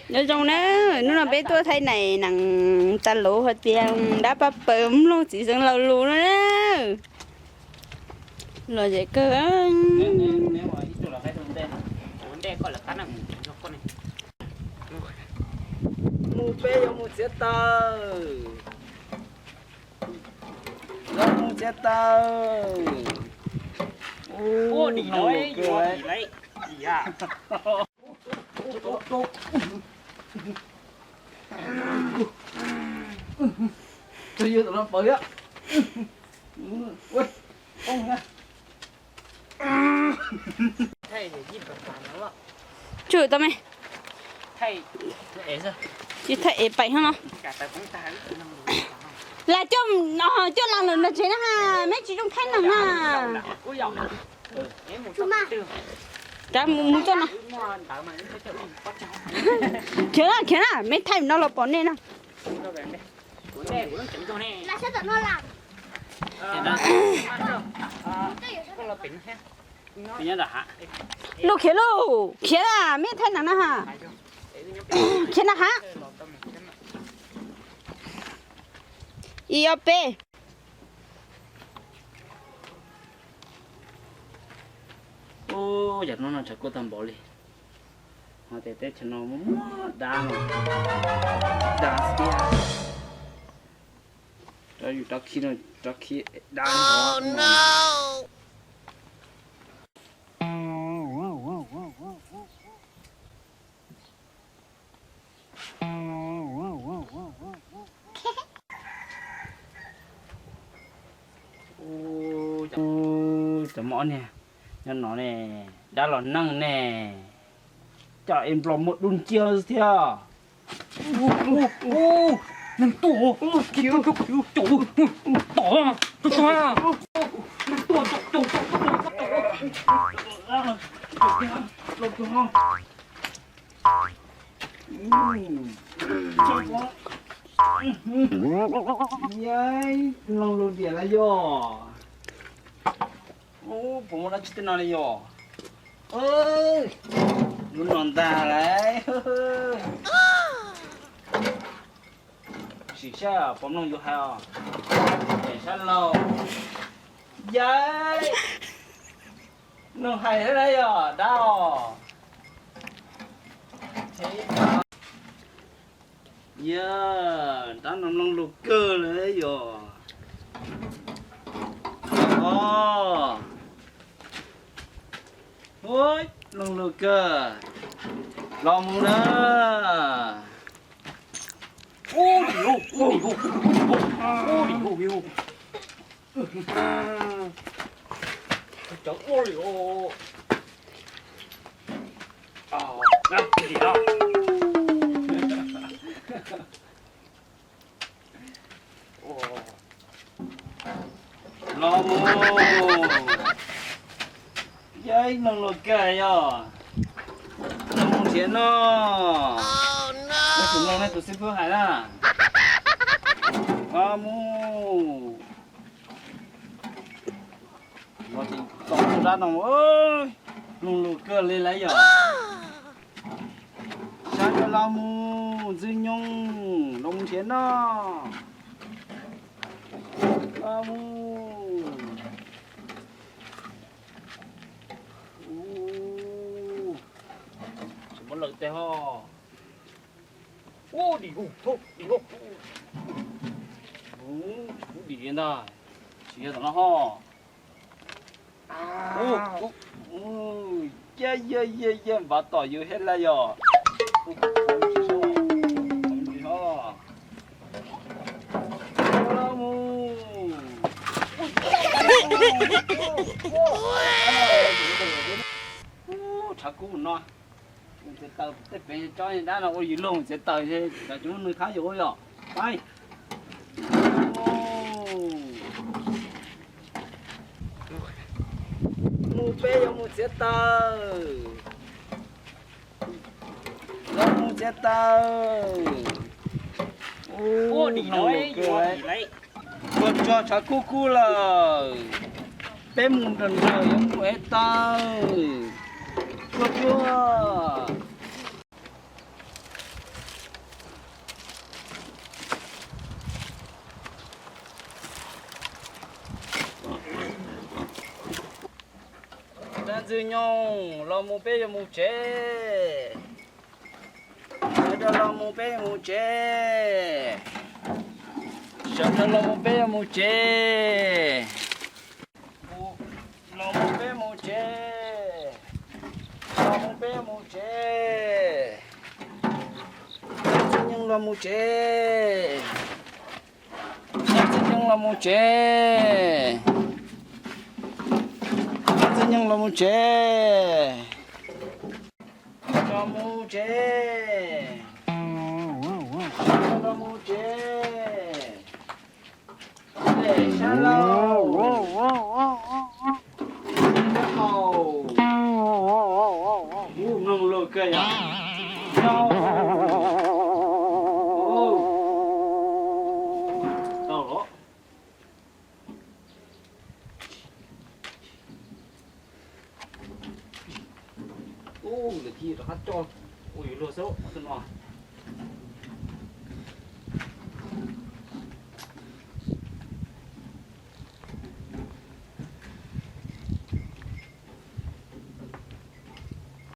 Nyob zoo na, hnub no peb tuaj thaij nees tas luv hais tias dab paj paws mloog txiv xeev laus lus no na. Lom zem kawg. Mus peb yuav mus txiav taws. Yuav mus txiav taws. Tswm tau me. Tsis thaij ev pais hov no. Las coj, coj las lawm nram tsev na ha, meb tsis zoo thaij nees na. Kav mus mus txoj no. Khiav na, khiav na, meb thaij no los pom nej na. Lub khiav lub khiav na, meb thaij nees na ha. Khiav na ha. Ib ob peb. Ub, yam no no tshav kub tag npaum li. Ho tias teb chaws no muaj muaj dab no, dab tiag. Rov yus rov khi no, rov khi dab no. Cov mov niag nyob no ne, dab los neeg ne, coj es nplos muaj dub nciab thiab. Neeg tuaj, tom, tom, tom, tom, Yeeb, loo lug diam lawm yog. Puas muaj dab tsi tej no li yog? Lub no ntag lauj. Sim saib puas mloog yus hais os. Sab laug. Yeeb, mloog hais thiab na yog dab os. Yog dab no mloog lus kawg lawm yog. Os, mloog lus kawg. Los mus na. Los mus. Yog ib leeg luag kawg yog. Los mus nrhiav noj. Tus no ne tus xib fwb hais na. Los mus. Los tsis tau tus dab no, leeg luag kawg li lawm yog. Sab no los mus ntxwg nyoog los mus nrhiav noj. Los mus. Tsis muaj lawm tej ho. Ub, dim hu, dim hu. Ub, dim li ntag. Tsis yog tom no ho. Ub, yaj yaj yaj yaj, npav tom yus thiab lawm yog. Ub, tshav kub no. Mus txiav taws, tej pem tsob dab no ua yus luag mus txiav taws, cov tsis muaj neeg thab yus ua yog. Pab. Mus peb yuav mus txiav taws. Yuav mus txiav taws. Ua dim no, tuaj txog tshav kub kub lawm. Peb mus nrawm nrawm yuav mus ev taws. Tuaj tuaj. Ntxwg Nyoog los mus, peb yuav mus tsev. Sawv daws los mus, peb yuav mus tsev. Sawv daws los mus, peb yuav mus tsev. Los mus, peb mus tsev. Los mus, peb mus tsev. Ntxwg Nyoog los mus tsev. Ntxwg Nyoog los mus tsev. Ntxwg Nyoog los mus tsev. Los mus tsev. Los mus tsev. Sab laug, sab laug. Ub, mloog lus kawg yom. Tau los. Ub, lawv cia rov qab coj ua yus luag xwb tus no.